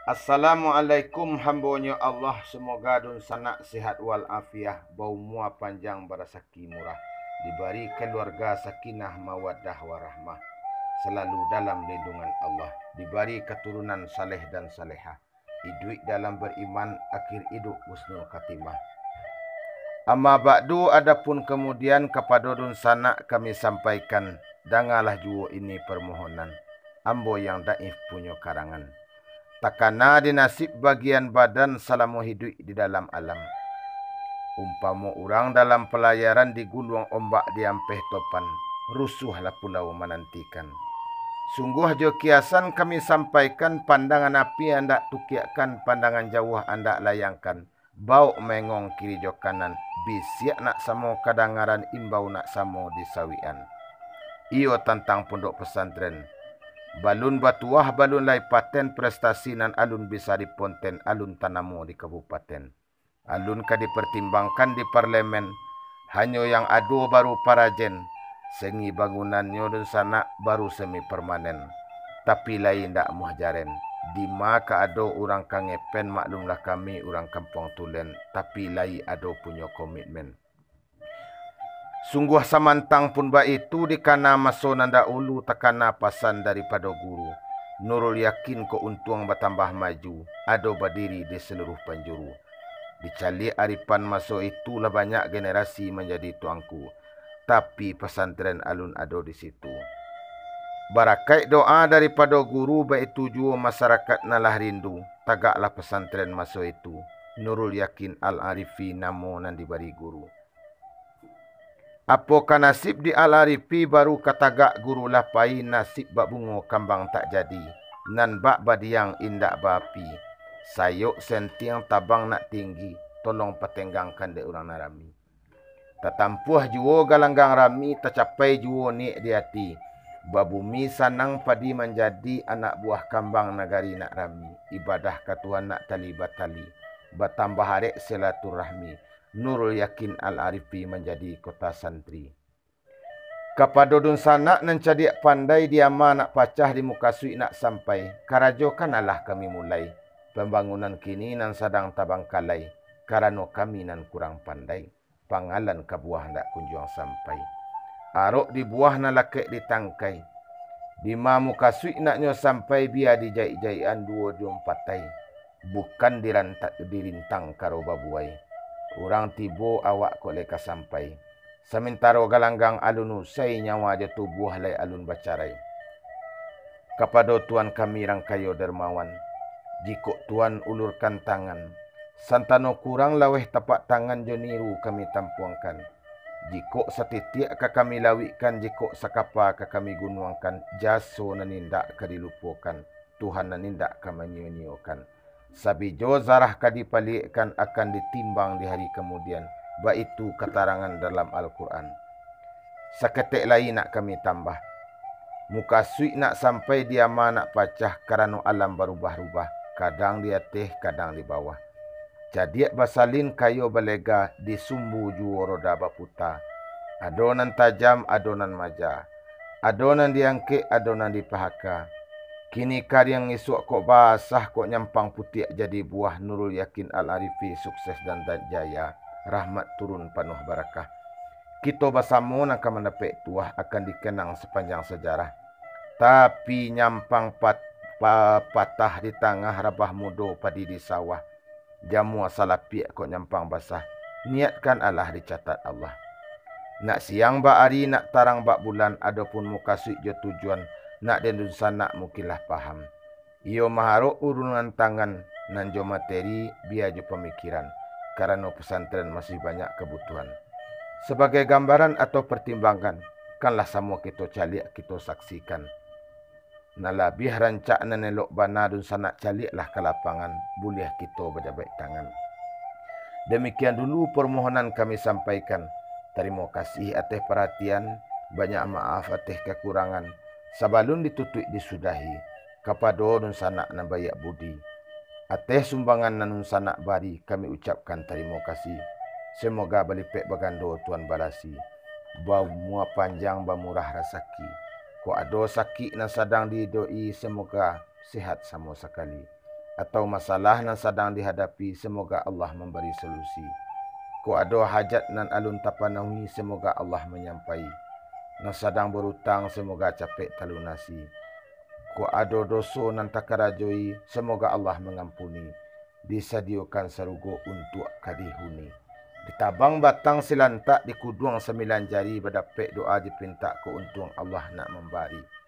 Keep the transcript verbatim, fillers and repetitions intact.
Assalamualaikum, hambonyo Allah, semoga dunsanak sehat walafiah, baumua panjang, barasaki murah, dibari kaluarga sakinah mawaddah warahmah, salalu dalam lindungan Allah, dibari katurunan saleh dan salehah, iduik dalam bariman, akhir iduik husnul khatimah. Amma ba'du, adapun kamudian kapado dunsanak kami sampaikan, dangalah juo ini parmohonan ambo yang daif punyo karangan. Takana di nasib bagian badan salamo hiduik di dalam alam. Umpamo urang dalam palayaran diguluang ombak di ampeh topan, rusuahlah pulau manantikan. Sungguah jo kiasan kami sampaikan, pandangan api andak tukiakkan, pandangan jauah andak layangkan, baok mengong kiri jo kanan, bisiak nak samo kadangaran, imbau nak samo disawikan. Iyo tantang pondok pesantren. Balun batuah, balun lai paten, prestasi nan alun bisa diponten, alun tanamo di kabupaten. Alun ka dipartimbangkan di parlemen, hanyo yang ado baru parajen, seni bangunannyo dunsanak baru semi permanen, tapi lai indak amuah jaren. Dima ka ado urang ka ngepen, maklumlah kami urang Kampuang Tulen, tapi lai ado punyo komitmen. Sungguah samantang pun baitu, dikana maso nan dahulu takana pasan daripado guru. Nurul Yakin kok untuang batambah maju, ado badiri di saluruh panjuru. Dicaliak aripan maso itu lah banyak generasi manjadi tuangku, tapi pasantren alun ado di situ. Barakaik doa daripado guru, baitu juo masarakat nan lah rindu, tagaklah pasantren maso itu. Nurul Yakin Al-Arifi namo nan dibari guru. Apoka nasib di Al-Arifi, baru ka tagak guru lah pai, nasib bak bungo kambang tak jadi, nan bak badiang indak baapi. Sayok sentiang tabang nak tinggi, tolong patenggangkan dek urang nan rami. Tatampuah juo galanggang rami, tacapai juo niek di ati. Babumi sanang padi manjadi, anak buah kambang nagari nak rami. Ibadah ka Tuhan nak tali batali, batambah arek silaturahmi. Nurul Yakin Al-Arifi manjadi kota santri. Kapado dunsanak nan cadiak pandai, di ama nak pacah, di mukasuik nak sampai, karajo kan alah kami mulai. Pambangunan kini nan sadang tabangkalai, karano kami nan kurang pandai, pangalan ka buah ndak kunjuang sampai. Arok di buah nan lakek di tangkai. Dima mukasuik naknyo sampai, bia dijaik-jaikan duo jo ampatai. Bukan dirantak, dirintang karo babuai. Urang tibo awak kok lai ka sampai. Samantaro galanggang alun usai, nyawa jo tubuah lai alun bacarai. Kapado Tuan kami rang kayo dermawan, jikok Tuan ulurkan tangan, santano kurang laweh tapak tangan jo niru kami tampuangkan. Jikok satitiak ka kami lawikkan, jikok sakapa ka kami gunuangkan, jaso nan indak ka dilupokan, Tuhan nan indak ka manyio-nyiokan. Sabijo zarah ka dipaliekkan, akan ditimbang di hari kamudian, baitu katarangan dalam Al-Quran. Saketek lai nak kami tambah. Mukasuik nak sampai, di ama nak pacah, karano alam barubah-rubah, kadang di ateh, kadang di bawah. Cadiak basalin, kayo balega, di sumbu juo roda baputa. Ado nan tajam, ado nan maja. Ado nan diangkek, ado nan dipahaka. Kini kariang, isuak kok basah, kok nyampang putiak jadi buah, Nurul Yakin Al-Arifi sukses dan, dan jaya, rahmat turun panuah barakah. Kito basamo nan ka mandapek tuah, akan dikenang sapanjang sajarah. Tapi nyampang pat-, pa-, patah di tangah, rabah mudo padi di sawah. Jamua salapiak kok nyampang basah, niatkan alah dicatat Allah. Nak siang bak ari, nak tarang bak bulan, adopun mukasuik jo tujuan, nak den dunsanak mungkin lah paham. Iyo maharok urungan tangan, nan jo materi, bia jo pamikiran, karano pesantren masih banyak kabutuhan. Sabagai gambaran atau partimbangan, kanlah samo kito caliak, kito saksikan. Nan labiah rancak, nan elok bana dunsanak caliaklah ka lapangan, buliah kito bajabaik tangan. Demikian dulu parmohonan kami sampaikan. Tarimo kasih ateh paratian, banyak maaf ateh kakurangan. Sabalun ditutuik disudahi, kapado dunsanak nan baiak budi, ateh sumbangan nan dunsanak bari, kami ucapkan tarimo kasih. Semoga balipek bagando Tuhan balasi, baumua panjang, bamurah rasaki. Kok ado sakik nan sadang diidok-i, semoga sehat samo sakali. atau masalah nan sadang dihadapi, semoga Allah mambari solusi. Kok ado hajat nan alun tapanuhi, semoga Allah manyampai. Nan sadang barutang, semoga capek talunasi. Kok ado doso nan takarajoi, semoga Allah mangampuni. Disadiokan sarugo untuak ka dihuni. Ditabang batang silantak, dikuduang sambilan jari, badapek doa dipintak, ko untuang Allah nak mambari.